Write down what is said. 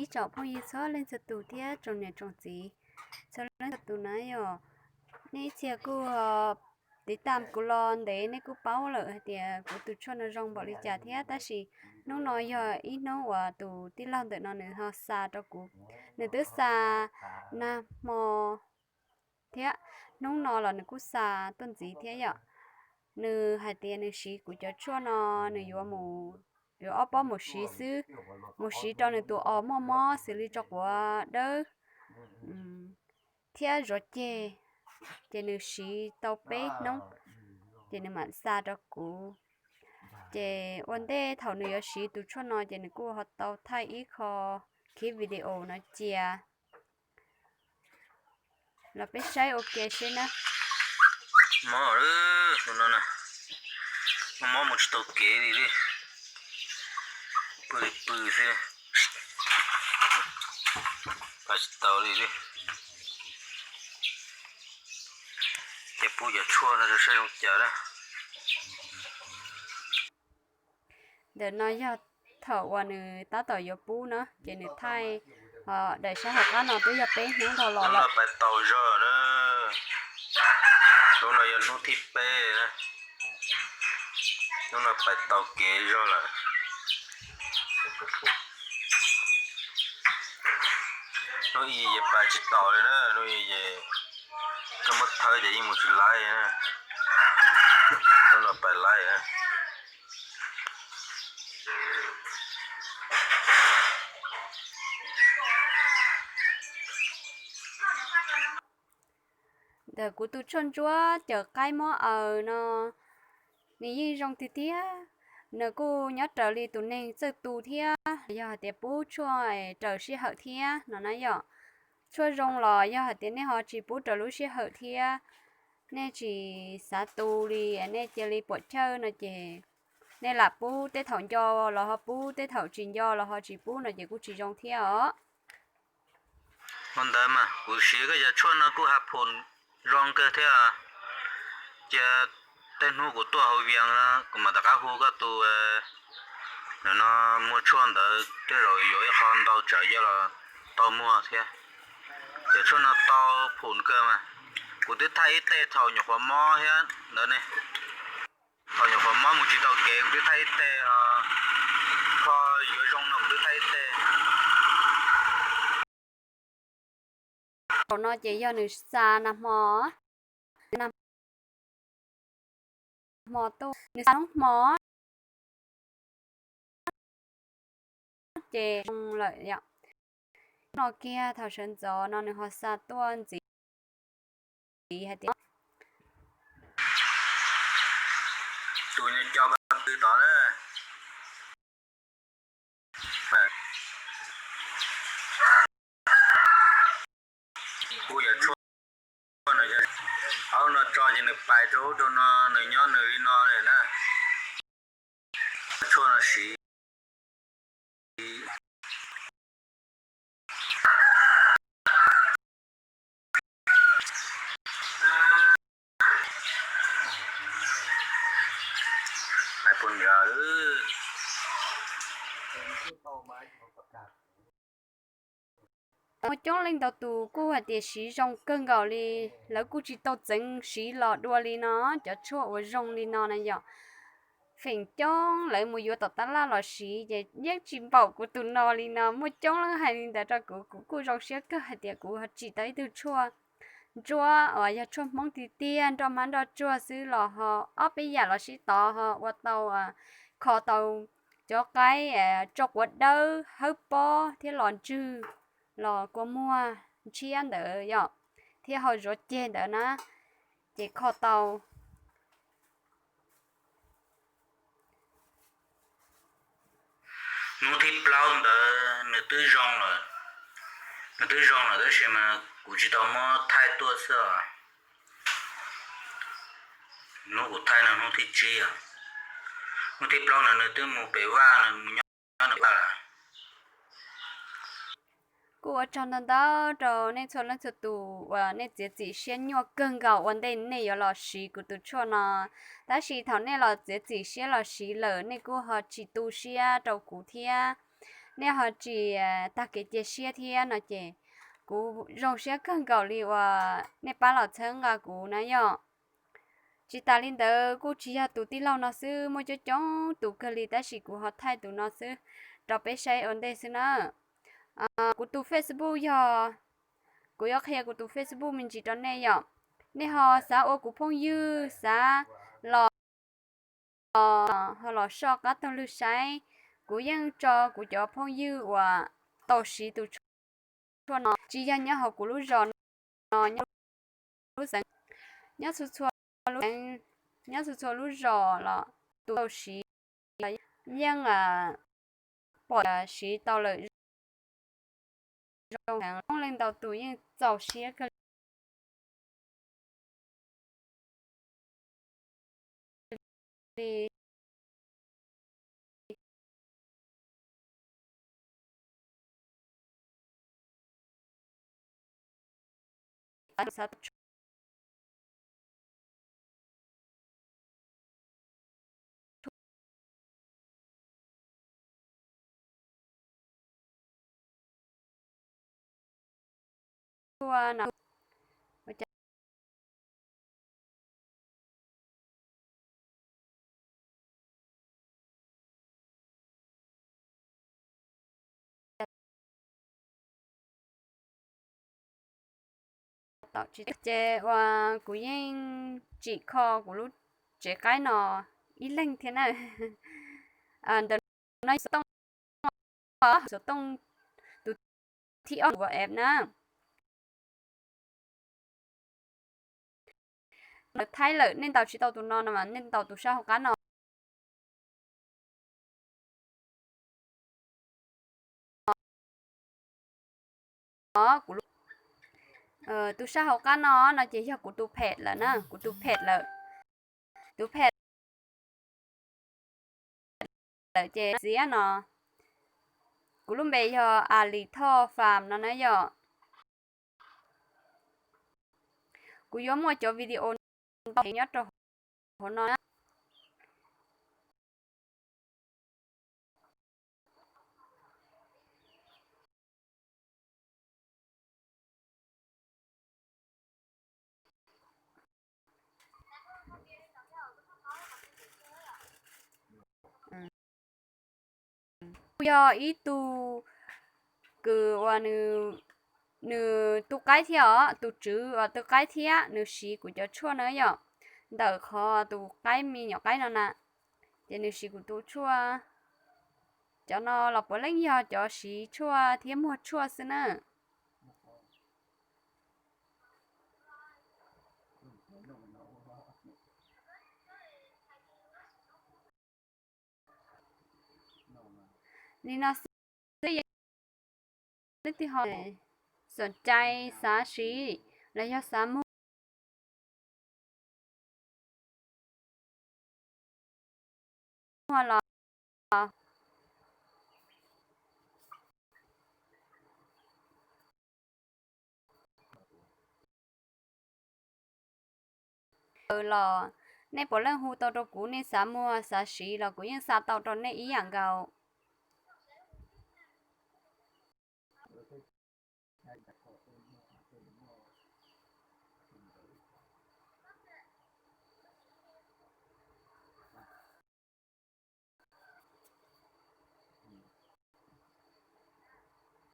Ib tsoom phooj ywg txhua leej txhua tus thiab tsoom niam tsoom txiv txhua leej txhua tus na yom, nej ib txhia kuj tiv tam kuv los ntev nej kuj paub lawm hais tias kuv tus tshuaj no zoo npaum li cas thiab, tab sis hnub no yog ib hnub uas tus tij laug ntawm no nws ho xa rau kuv, nws twb xa nag hmo thiab, hnub no los nws kuj xa tuaj ntxiv thiab yom. Nws hais tias nws siv kuv cov tshuaj no, nws yuav mus, yuav ob pob mus siv xwb, mus siv rau nws tus os muaj mob xws li tso quav dawb thiab zuav ceg, ces nws siv tau peb hnub, ces nws mam xa rau kuv. Ces ua ntej thaum nws yuav siv tus tshuaj no ces nws kuj ho tau thaij ib qho khiv video no cia los peb saib ua ke seb na. Mob, mob mus tsis tau kev li li, pw li pw xwb, pw tsis tau li li. Ces pub cov tshuaj no rau saib zoo cas na. Ntawm no yog thaum uas nws tab tom yuav pub na, ces nws thaij, daim sab hauv qab no twb yog peb hnub dhau los lawm. Pais tau zog na, hnub no yog hnub thib peb, hnub no pais tau kev zog lawm. Hnub ib ces pais tsis tau li na, hnub ib ces koj muab thawb ces yeej mus tsis laib, hnub no pais laib. Ntawm kuv tus tshuaj ntsuab cawm qaib mob aws no, nws yeej zoo tiag tiag. Nws kuj nyob raws li tus neeg txawj tu thiab, yog hais tias pub tshuaj raws sij hawm thiab no na yom. Tshuaj zoo los yog hais tias nej ho tsis pub raws lub sij hawm thiab, nej tsis xav tu li, nej cia li puam chawj no ces nej lam pub tej thaum nco los ho pub, tej thaum tsis nco los ho tsis pub no ces kuj tsis zoo thiab os. Ua ntawd mas kuv siv koj cov tshuaj no kuj ha phum zoo kawg thiab. Cia tej hnub kuv tuaj hauv Vias, kuv mam rov qab hu koj tus, nim no muag tshuaj ntawd tej zaum yuav ib qho ntau tsawv coj los tau muag thiab. Cov tshuaj no tau phum kawg mas. Kuv twb thaij ib teg thaum nyuam qhuav mob thiab ntawd ne. Thaum nyuam qhuav mob mus tsis tau kev kuv twb thaij ib teg, kho yuav zoo no kuv twb thaij ib teg. Thaum no ces yog nws xa nag hmo, nag hmo tuaj, nws xa hnub hmo ces zoo lawm yom. No kiag thaum sawv ntxov no nws ho xa tuaj ntxiv hais tias, tus nws cov ko twg tod na. Kuv yog tshuaj no, aub no tso ces nws pais rau ub rau no, nws nyob nws li no li na. Tshuaj no siv Muaj coob leej ntau tus kuj hais tias siv zoo kawg nkaus li, lawv kuj tsis tau txeev siv los dua li no, cov tshuaj uas zoo li no na yom. Feem coob lawv mus yuav tom tab laj los siv ces yeej tsis npaum kuv tus no li no. Muaj coob leej hais li ntawd rau kuv, kuv kuj zoo siab kawg hais tias kuv ho tsim tau ib tug tshuaj ntsuab uas yog tshuaj Hmoob tiag tiag, nroj hmab nroj tsuag xwb los ho ob peb yam los sib tov ho ua tau, kho tau cov qaib tso quav dawb, hawb pob thiab los ntswg, los kua muag ntshiab ntawd yom, thiab ho zuav ceg ntawd na, ces kho tau. Hnub thib plaub ntawd nws twb zoo lawm, nws twb zoo lawm tab sis mas kuv tsis tau muab thaij tuaj xwb os. Hnub kuv thaij no hnub thib tsib os. Hnub thib plaub ntawd nws twb mus pem vaj, nws mus nyob nws vaj lawm. Kuj ua tsaug ntau ntau rau nej txhua leej txhua tus uas nej txiav txim siab nyuaj kawg nkaus ua ntej nej yuav los siv kuv tus tshuaj no. Tab sis thaum nej los txiav txim siab los siv lawm nej kuj ho tsis tu siab rau kuv thiab. nej ho tsis tag kev cia siab thiab no ces kuv zoo siab kawg nkaus li uas nej pab los txhawb nqa kuv na yom. Tsis tas li ntawd kuj tsis yog tus tij laug no xwb, muaj coob coob tus kawg li tab sis kuv ho thaij tus no xwb rau peb saib ua ntej xwb na. Kuv tus Facebook yog, kuv yuav qhia kuv tus Facebook me ntsis rau nej yom. Nej ho xav ua kuv phooj ywg, xav los, ho los soj qab taug lw saib. Kuv yeej tso kuv cov phooj ywg uas tau siv tus tshuaj no tsis yog nyob hauv kuv lub zos no, nyob lub xeev, nyob txhua txhua lub xeev, nyob txhua txhua lub zos los tus tau siv yeej pom siv tau lawm zoo heev, leej ntau tus yeej txaus siab kawg li. Ces uas kuv yeej tsim kho kuv lub tsev qaib no ib leeg thiab na. Ntawm no xov tooj, xov tooj tus thib ob tus app na. Lawv thaij lawm, nej ntaus tsis tau tus no no mas nej ntaus tus sab hauv qab no. Kuv, tus sab hauv qab no no ces yog kuv tus phem lawm na, kuv tus phem lawm, tus phem lawm ces xiab no. Kuv lub npe yog Ali Thoj Fam no na yom. Kuv yuav muaj cov video ntau heev nyob rau hauv no. Kuj yog ib tug kws uas nws, nws tu qaib thiab os, tus tswv uas tu qaib thiab nws siv kuv cov tshuaj na yom, ntawm qhov tus qaib me nyuam qaib no na, ces nws siv kuv tus tshuaj. Cov no los puav leej yog cov siv tshuaj thiab muag tshuaj xwb na. Li no xwb, leej twg ho xoom cai xav siv los yog xav muag los los nej puav leej hu tau rau kuv, nej xav muag xav siv los kuv yeej xa tau rau nej ib yam nkaus.